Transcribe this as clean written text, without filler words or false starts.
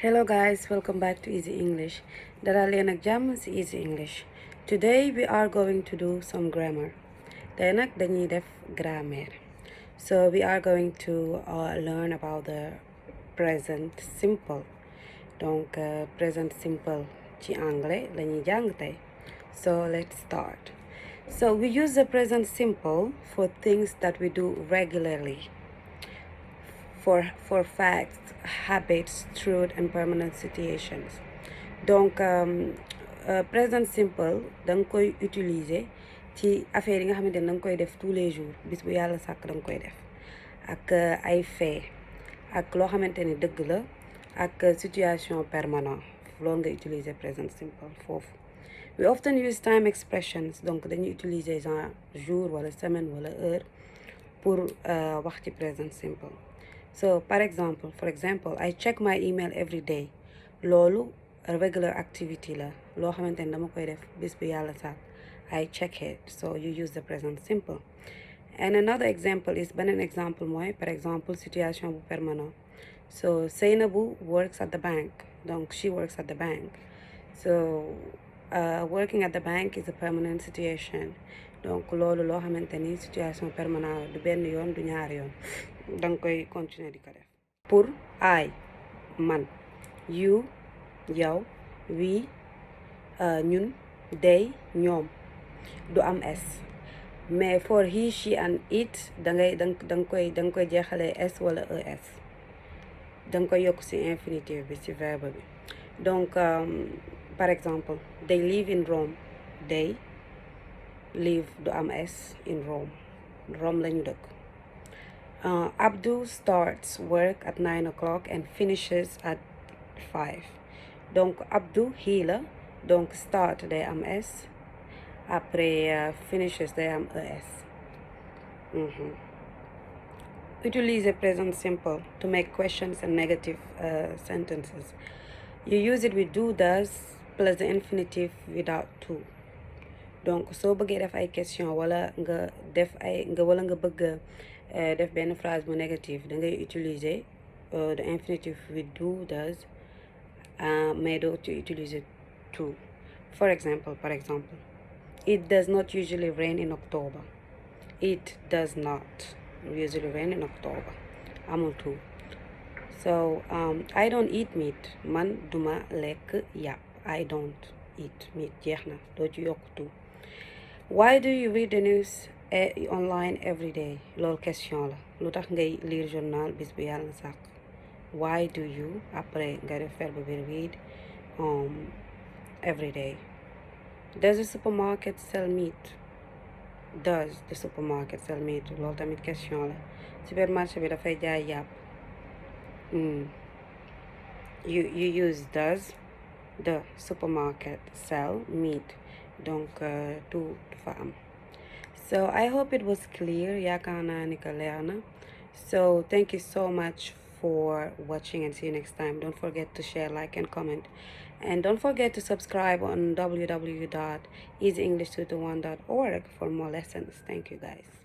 Hello guys, welcome back to Easy English. Dalal leen ak jàmm ci Easy English. Today we are going to do some grammar. Tey nag dañuy def grammaire. So we are going to learn about the present simple. Donc present simple ci anglais lañuy jàng tey. So let's start. So we use the present simple for things that we do regularly. For facts, habits, truth, and permanent situations. Donc present simple da nga koy utiliser ci affaire yi nga xamante ne da nga koy def tous les jours bis bu yàlla sàkk da nga koy def ak ay fait ak loo xamante ne dëgg la ak situation permanent loolu nga utiliser present simple foofu. We often use time expressions donc dañuy utiliser genre jour wala semaine wala heure pour wax ci present simple. So for example I check my email every day loolu regular activity la loo xamante ne dama koy def bis bu yàlla sax I check it, so you use the present simple. And another example is beneen exemple mooy par exemple situation bu permanent. So Senegal works at the bank, donc she works at the bank. So working at the bank is a permanent situation. Donc loolu loo xamante ni situation permanent du benn yoon du ñaari yoon danga koy continuer di ko def. Pour I man, you yow, we ñun, they ñoom du am s. Mais for he she and it danga koy jeexalee s wala es. danga koy yokk ci infinitive bi ci verbe bi. Donc par exemple they live in Rome, they live du am s in Rome lañu dëkk. Abdul starts work at 9 o'clock and finishes at 5. Donc Abdul he la, donc start day am s après finishes day am es. Utilize present simple to make questions and negative sentences. You use it with do, does plus the infinitive without to. Donc soo bëggee def ay question wala nga bëgg def benn phrase bu négative da ngay utiliser the infinitive with do, does mais doo ci utiliser to. For example it does not usually rain in October. It does not usually rain in October. Amul to. So I don't eat meat. Man duma lekk yàpp. I don't eat meat. Jeex na doo ci yokk to. Why do you read the news online every day? Loolu question la. Lu tax ngay lire journal bis bu yàlla sàkk? Why do you après nga def verbe bi read every day? Does the supermarket sell meat? Does the supermarket sell meat? Loolu tamit question la. Supermarché bi dafay jaay yàpp. You use does the supermarket sell meat? Donc tout dafa am. So I hope it was clear. Yaakaar naa ni ko leer na. So thank you so much for watching and see you next time. Don't forget to share, like, and comment. And don't forget to subscribe on www.easyenglish221.org for more lessons. Thank you guys.